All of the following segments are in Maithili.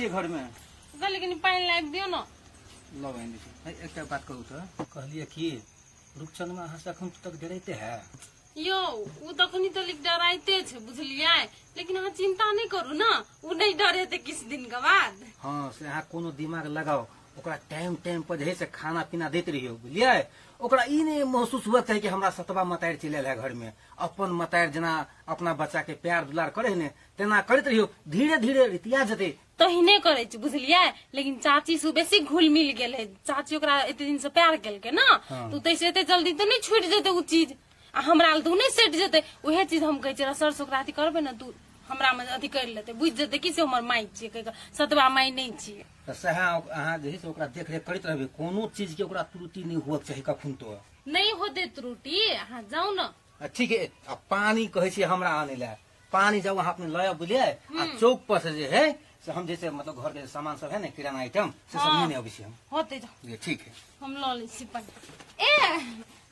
छियै घरमे? कहली कनि पानि लाबि दियौ ने। लऽ आनि दै छी। है, एकटा बात कहू तऽ, कहलियै कि रुपचनमा अहाँ से अखन तक डराइते है? यौ, ओ तखनी तऽ लिख डराइते छै, बुझलियै? लेकिन अहाँ चिंता नहि करू ने, ओ नहि डरेतै किछु दिन के बाद। हँ, से अहाँ कोनो दिमाग लगाउ, ओकरा टाइम टाइम पर जे है से खाना पीना दैत रहियौ, बुझलियै? ओकरा ई नहि महसूस हुअ चाही कि हमरा सतबा मतारि चलि आयल है घरमे। अपन मतारि जेना अपना बच्चा के प्यार दुलार करे है ने, तेना करैत रहियौ, धीरे धीरे रितिया जेतै। तहिने करै छी, बुझलियै? लेकिन चाची से बेसी घुल मिल गेल है। चाची ओकरा एते दिन से प्यार केलकै ने। हाँ। तऽ ताहिसँ एते जल्दी तऽ नहि छूटि जेतै ओ चीज, आ हमरा लए तऽ ओ नहि सटि जेतै। उएह चीज हम कहै छियै, सर से ओकरा अथी करबै ने, तू हमरा मे अथी करि लेतै, बुझि जेतै कि से हमर माय छियै कहि कऽ, सतबा माय नहि छियै। तऽ सएह अहाँ जे है से ओकरा देखरेख करैत रहबै, कोनो चीज के ओकरा त्रुटि नहि हुअके चाही कखन तो। नहि होतै त्रुटि, अहाँ जाउ ने। आ ठीक है, आ पानी कहै छियै हमरा आनै लए, पानी जाउ अहाँ अपने लऽ आउ, बुझलियै? आ चौक पर से जे है से हम जैसे मतलब घर के सामान सब है ने, किराना आइटम, से सब हाँ। लेने अबै छी हम। होतै, जाउ। बुझलियै? ठीक है। हम लऽ लै छी पानि। ए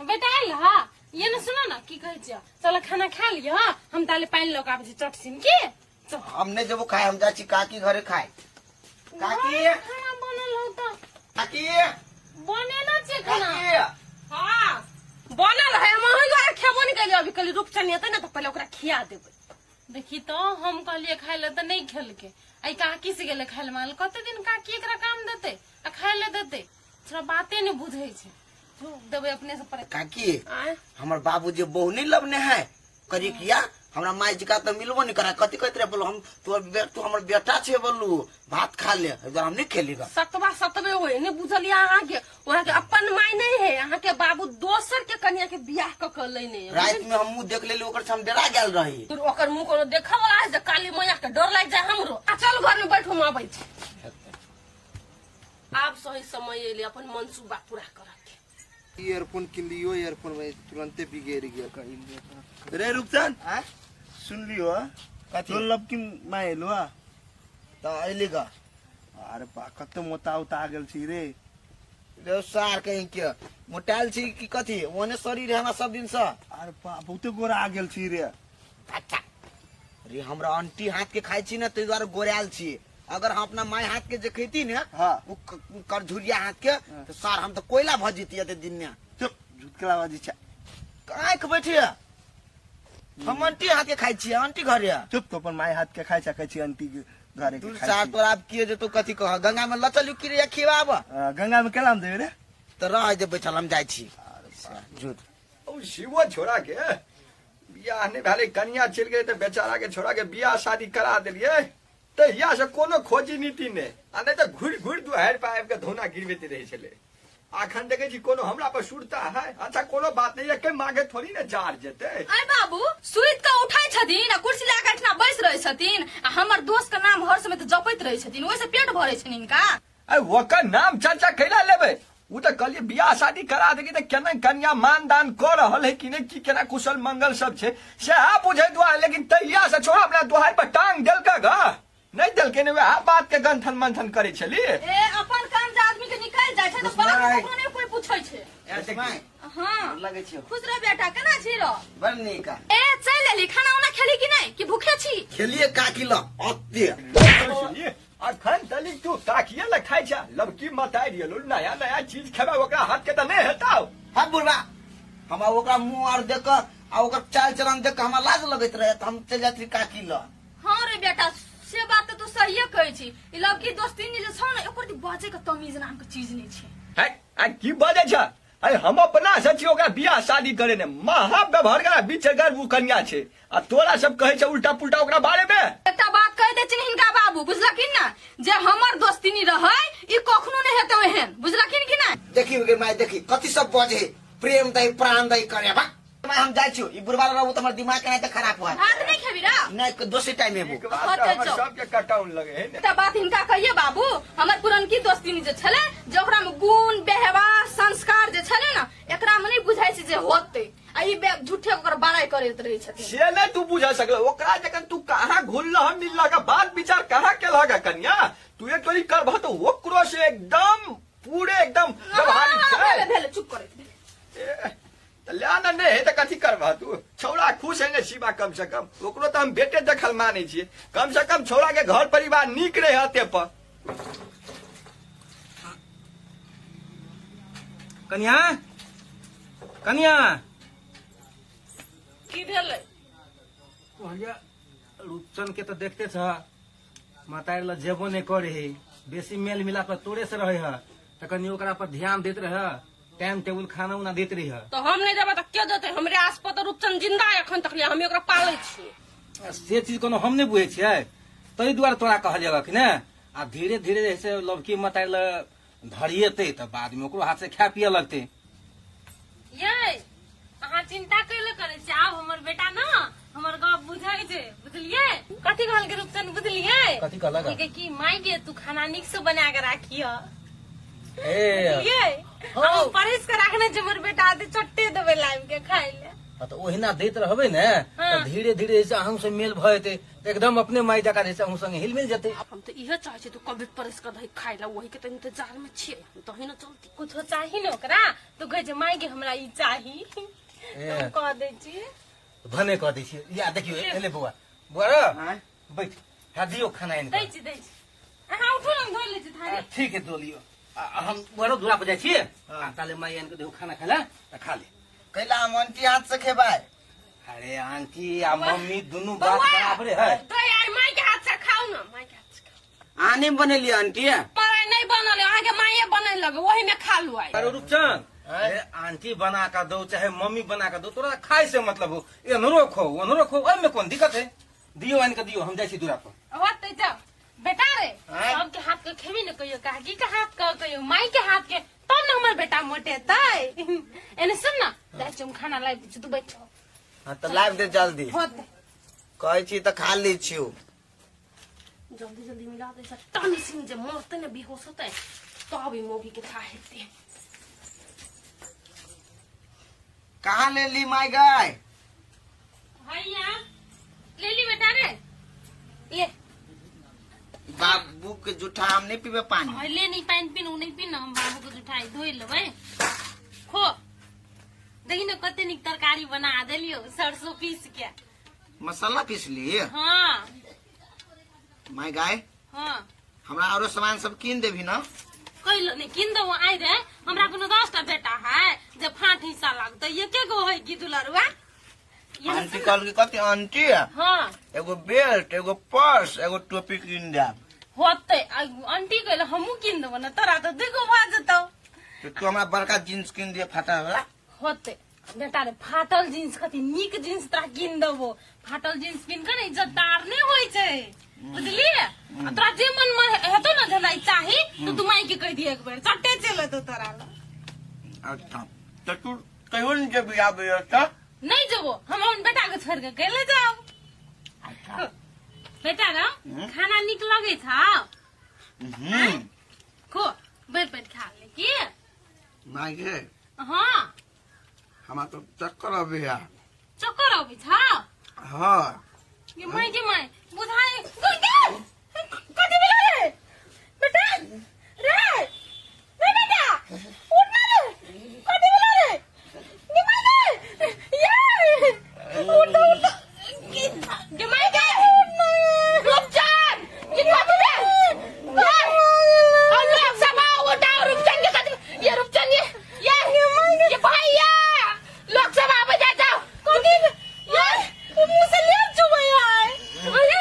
बेटा, आयल हा? ये ने सुनो ने, की कहै छियै, चलो खाना खा लिअ, हम ताले पानि लऽ कऽ आबै छी चट सिन की। चल। हम नहि जेबो खाय, हम जाइ छी काकी घरे खाय। काकी! घरमे खाना बनल हौ तऽ। काकी! बनेना छै खाना। काकी! हाँ, बनल है। हम अहीं दुआरे खेबो नहि केलियै अभी, कहली रूपचन एतै ने तऽ पहिले ओकरा खिया देबै। देखी तो, हम कहलियै खाय लए तऽ नहि खेलकै। आइ काकी से गेलै खाय लए मांगल। कते दिन काकी एकरा काम देतै आ खाय लए देतै? थोड़ा बाते नहि बुझै छै। झोंक देबै अपने से परे। काकी! आँय? हमर बाबू जे बहु नहीं लवने है करिकिया, हमरा माय जी का तो मिलबो नहीं करा। कथी कहते रहे बोलो, हम तू हमर बेटा छे बोलू, भात खा ले, इधर हम नहीं खेली गा। सतबा सतबे होय नहीं, बुझलियै? अहाँके अहाँके अपन माय नहीं है, अहाँके बाबू दोसर के कन्या के बियाह क के लेने है। रात में हम मुंह देख लेली ओकर से हम डरा गेल रही। तोर ओकर मुंह कोनो देखऽ वाला है जे काली मैया के डर लागि जाय हमरो। आ चल घर में बैठू, हम अबै छी। आब सही समय एलै अपन मनसूबा पूरा करऽ के। ईयरफोन किनलियो, ईयरफोन में तुरंते बिगड़ गेल। रे रूपचंद, आँय? सुन लियो। कथी? तोर लब की माय एलो आ? तऽ अयली गा। अरे बा, कते मोटा उता गेल छी रे। रे सार कहीं के मोटायल छी कि कथी, ओने शरीर है हमरा सब दिन से। अरे बा, बहुते गोरा आ गेल छी रे। अच्छा रे, हमरा आंटी हाथ के खाइ छी ने, ताहि दुआरे गोरायल छी। अगर हम अपना माय हाथ के जे खैती ने, हाँ। ओ करझुरिया हाथ के, तो सार हम तो कोयला भऽ जैती एते दिन में। चुप, झूठ के लावा जी छै। आँखि बैठिए, हम आंटी हाथ के खाइ छियै, आंटी घरे। चुप, तो अपन माय हाथ के खाइ छै, कहै छी आंटी के घरे के तू खाइ सार छी। तोरा आब के जे तू कथी कह, गंगा में लचल की रे खिवाब। गंगा में केला देबे रे? तऽ रह जे बैठल, हम जाइ छी। झूठ। ओ शिवो छोड़ा के बियाह नहि भेलै, कनिया चलि गेलै तऽ बेचारा के छोड़ा के बियाह शादी करा देलियै, तहिया से कोनो खोजी नीति नहि, आ नहि तऽ घुरि घुरि दुहारि पर आबि कऽ धौना गिरबैत रहै छलै। अखन देखै छी कोनो हमरा पर सुरता है। अच्छा, कोनो बात नहि, एके माघे थोड़ी ने जार जेतै। अरे बाबू, सुति कऽ उठै छथिन आ कुर्सी लए कऽ एहिठिना बैस रहै छथिन आ हमर दोस्त के नाम हर समय तऽ जपैत रहै छथिन, ओहिसँ पेट भरै छनि हिनका। अरे ओकर नाम चर्चा कैला लेबै? ओ तऽ कहलियै बियाह शादी करा देगी तऽ केना कन्या मानदान कऽ रहल है कि नहि, की केना कुशल मंगल सब छै, सएह बुझै दुआरे। लेकिन तहिया से छोड़ा अपना दुहारि पर टांग देलकै ग नहि देलकै ने, वएह बात के गंथन मंथन करै छलियै। ए, अपन काम जे आदमी के निकलि जाइ छै तऽ बात ककरो नहि कोई पूछै छै। हाँ। लगै छियौ। खुश रह बेटा, केना छी रह? बड़ नीक। ए, चलि एली, खाना उना खेली कि नहि, कि भूखे छी? खेलिए काकी ल अते। अखन तलिक तू काकिए लए खाइ छ, लबकी मतारि गेलो, नया नया चीज खेबै ओकरा हाथ के तऽ नहि हेतौ। हाँ बुढ़बा, हमरा ओकरा मुंह आर देख कऽ आ ओकर चाल चलन देख कऽ हमरा लाज लगैत रहे, तऽ हम चलि जाइत रही काकी लग। हाँ रे बेटा, से बात तऽ तू सहिए कहै छी। ई लड़की दोस्ती जे छौ ने, एकर बजे के तमीज नाम के चीज नहि छै। है आ की बजै छ? अरे हम अपना से छी ओकरा बियाह शादी करे ने महा व्यवहार करा बीच गर्भ कन्या छै, आ तोरा सब कहै छै उल्टा पुल्टा ओकरा बारे में। एकटा बात कहि दै छियनि हिनका बाबू, बुझलखिन ने, जे हमर दोस्तिनी रहै ई कखनो नहि हेतै ओहन, बुझलखिन कि नहि? देखी गे माय, देखी कथी सब बजे, प्रेम दही प्राण दही करे बा। माय, हम जाइ छियौ, ई बुढ़बा रहू तऽ हमर दिमाग केनाहिते खराब होय। भात नहि खेबी रे? नहि, दोसर टाइम एबो। एक बात तऽ हमर सबके कटाउन लगे है ने। एकटा बात हिनका कहिए बाबू, हमर पुरनकी दोस्तिनी जे छलै, जे ओकरा में गुण व्यवहार संस्कार जे छलै ने, एकरा में नहि बुझाइ छै जे होतै, आ ई झूठे ओकर बड़ाई करैत रहै छथिन। से नहि तू बुझा सकल ओकरा, जखन तू कहाँ घुलल मिलल बात विचार कहाँ केलह कन्या, तू एक तोरी करबह तऽ ओकरो से एकदम पूरे एकदम व्यवहारिक हाँ, छै। भेलै भेलै, चुप करैत ए, तऽ लए ने, नहि है तऽ कथी करबह तू? छौड़ा खुश है ने शिवा, कम से कम ओकरो तऽ हम बेटे देखल मानै छियै। कम से कम छौड़ा के घर परिवार नीक रहे हते पर। कनिया, कनिया। की भेलै? कहलिया रूपचन के तऽ देखते छ, मातारी लग जेबो नहि करे है, बेसी मेल मिलाप तोरे से रहे है, तऽ कनि ओकरा पर ध्यान दैत रह, टाइम टेबुल खाना उना दैत रह। तऽ हम नहि देबै तऽ के देतै? हमरे आस पर तऽ रूपचन जिंदा है एखन तक ले, हम ओकरा पालै छियै। से चीज कोनो हम नहि बुझै छियै, ताहि दुआरे तोरा कहलियै ने। आ धीरे धीरे जे से लवकी मतारी लग धरिएतै तऽ बाद में ओकरो हाथ से खाय पिए लगतै। ये अहाँ चिंता कैले करै छी, आब हमर बेटा ना हमर गप बुझै छै, बुझलियै? कथी कहलकै रूपचन, बुझलियै? कथी कहलक? कहलकै कि माय के तू खाना नीक से बना के राखिय। ए बुझलियै? हम परस के राखने छै, हमर बेटा आते चट्टे देबै लाइब के खाय ले। हाँ, तऽ ओहिना दैत रहबै ने तऽ धीरे धीरे जे अहूँ से मेल भऽ जेतै, तऽ एकदम अपने माय जकाँ जे अहूँ संगे हिल मिल जेतै। हम तऽ इहे चाहै छी तू कभी परस के दही खाय ला, वही के तऽ इंतजार में छियै हम, तही ने चलती। कुछो चाही ने ओकरा तो कहै छै माय के हमरा ई चाही, ए। हम कह दै छियै। भने कह दै छियै। या देखियौ एले बौआ, बौआ रे बैठ, हा दियौ खाना आनि दै कऽ। छी, दै छी, अहाँ उठू ने, हम धो लै छी थारी। आ, ठीक है, धो लियौ। आ, आ, हम बौआ रो दुरा पर जाइ छियै, आ ताले माय आनि कऽ दियौ खाना खाय ला तऽ खा ले। कैला हम आंटी हाथ से खेबै? अरे आंटी आ मम्मी दुनू बात बराबरे है। तो यार माय के हाथ से खाओ ना, माय के हाथ से खाओ। अहाँ नहि बनेलियै आंटी? पर आइ नहि बनल, अहाँ के माये बनल लगे, वही में खा लू आइ। अरे रूपचंद, अरे आंटी बना का दो चाहे मम्मी बना का दो, तोरा खाए से मतलब हो, एनरो खो ओनरो खो, ओहिमे कोन दिक्कत है? दियो आनि के दियो, हम जाइ छी दूरा पर। होतै जाओ बेटा रे, सबके हाथ के खेबी ने, कहियो काकी के हाथ के, कहियो माई के हाथ के, तब ने हमर बेटा मोटेतै। एने सुन ना, जाइ छी हम खाना लाबि दै छी, तू बैठ। हाँ तऽ लाबि दे जल्दी। होतै। कहै छी तऽ खा लै छियौ। जल्दी जल्दी मिला दे सर, टन सिंह जे मरते ने बेहोश होते तब ई मौगी के था हेतै। कहाँ ले ली माय गाय? भैया ले ली बेटा रे, ले। बाबू के जूठा हम नहीं पीबे पानी। हाँ, ले नहीं पानी पीन, उ नहीं पीन, हम बाबू के जूठा धोइ लेबै। खो देखी ने कते नीक तरकारी बना देलियो, सरसों पीस के। मसाला पीस ली? हाँ। My guy. हाँ। हमरा आरो सामान सब कीन देबी ना? कैलो नहीं कीन देबो आइ रे, हमरा कोनो 10टा बेटा है जे फाट हिस्सा लागतै, एके गो है की दुलरुआ? ये आंटी कहल की कथी आंटी? हाँ। एगो बेल्ट, एगो पर्स, एगो टोपी कीन देब। होतै, आ आंटी कहले हमहूँ कीन देबो ने तोरा, तऽ दुगो भऽ जेतौ। तो तू हमरा बड़का जींस कीन दिए फाटल वाला। होतै बेटा रे, फाटल जींस कथी, नीक जींस तोरा कीन देबो। फाटल जींस पिन के ने इज्जतदार नहि होइ छै, बुझलियै? आ तोरा जे मन में हेतौ ने जे हमरा ई चाही, तो तू माई के कहि दिहे एक बेर, चट्टे चलि एतौ तोरा लग। अच्छा तो तू कहियो नहीं जेबी आबे तऽ? नहीं जेबो हम, अपन बेटा के छोड़ के कैले जाओ? बेटा रे, खाना नीक लगे छौ? खो, बैठ बैठ खा ले की। माय गे। हाँ। हमरा तो चक्कर अबे है। चक्कर अबै छौ? हाँ। गे माय, गे माय, बुझाइ गे गे कथी भेलो रे बेटा रे? रे बेटा उठ ना रे, कथी भेलो रे? गे माय गे, ये उठ उठ, गे माय गे, उठ ना रूपचंद ये कथी भेल? और लोग सब आओ, उठाओ रूपचंद के, कथी ये रूपचंद, ये ये ये भैया, लोग सब आवे जा जाओ। कथी ये मुंह से लेप चुबै है?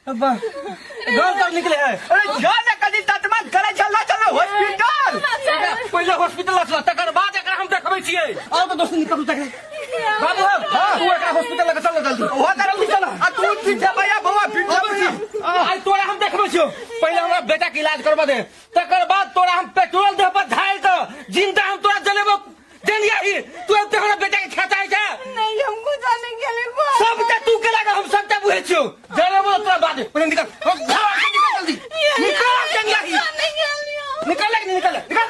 वाह गाँव तक निकले है। अरे जा ना कदी ततमा करे चल चल हॉस्पिटल। पहिले हॉस्पिटल लऽ तकर बाद एकरा हम देखबै छियै। आओ तऽ दोस्त निकलू तक बाबू हौ, तू एकरा हॉस्पिटल लऽ कऽ चल जल्दी। हो जल्दी चल। आ तू पीछे भैया बौआ पीछे भैया। आइ तोरा हम देखबै छियौ। पहिले हमरा बेटा के इलाज करबा दे, तकर बाद तोरा हम पेट्रोल देह पर ढारि कऽ जिंदा हम तोरा जलेबो। देलिया ही तू अब हमरा बेटा के खाता है क्या? नहीं, हमको जाने के लिए सबटा तू के लागा, हम सबटा बुझै छियौ। जलेबो तोरा बाद पहिले निकल। हम घर से निकल जल्दी। निकल देलिया ही। निकल ले, निकल निकल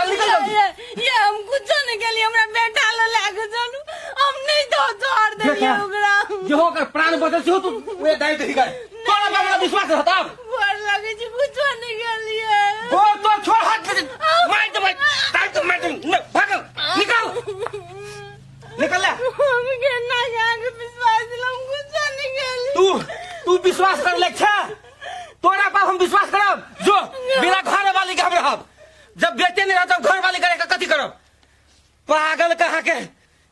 चल निकल जल्दी। ये हम कुछ नहीं के लिए हमरा बेटा लो लागे चलू। हम नहीं तो छोड़ देलिए बेटा, ओकरा। जो ओकर प्राण बचल छौ तू ओए दाई दही गए। तोरा पर हमरा विश्वास रहता अब। गोर लगे छी, कुछ नहीं के लिए। गोर तोर छोड़ हाथ में मार दे भाई दाई दे मार दे न, भाग निकल निकल ले। हम के ना जाके विश्वास हम कुछ नहीं के लिए। तू विश्वास कर ले छा, तोरा पर हम विश्वास करब जो बिना घर वाली के हम रहब। जब बेटे नहीं रहब घर वाली करे के कथी करब? पागल कहाँ के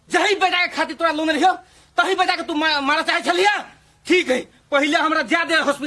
जही बेटा के खातिर तोरा लोन रहियो तही बेटा के तू मारा चाहे छलिया। ठीक है, पहले हमरा जा दे हॉस्पिटल।